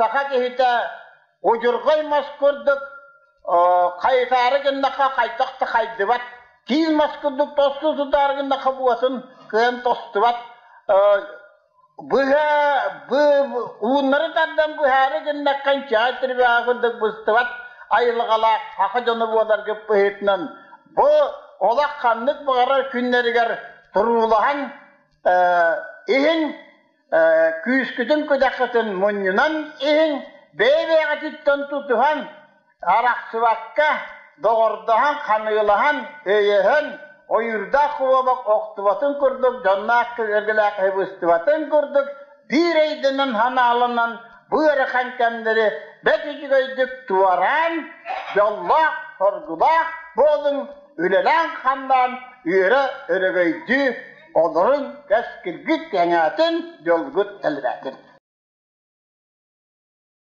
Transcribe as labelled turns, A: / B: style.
A: Саха киһитэ удьурҕай мас курдук хайытаары гыннахха хайдах да хайдыбат, киил мас курдук тосту сытаары гыннахха буотун кыайан тостубат, быһа ууннары тардан быһаары гыннахха чаай тирбэҕэ курдук быстыбат айылҕалаах саха дьоно буоларгыт быһыытынан бу олох ханнык баҕарар күннэригэр туруулаһан иһин күүскүтүн-күдэххитин мунньунан иһиҥ, бэйэ-бэйэҕититтэн тутуһан, арахсыбакка, доҕордоһон, ханыылаһан, өйөһөн, ойуурдаах куобах охтубатын курдук, дьонноох кэбиргэлээх быстыбатын курдук, биир өйдөнөн ханааланан, бу ыарахан кэмнэри бэрт үчүгэйдик туораан, дьоллоох, соргулаах буолуҥ, үлэлээн-хамнаан үөрэ өрөгөйдүү олорун, кэскилгит кэҥээтин, дьолгут элбээтин.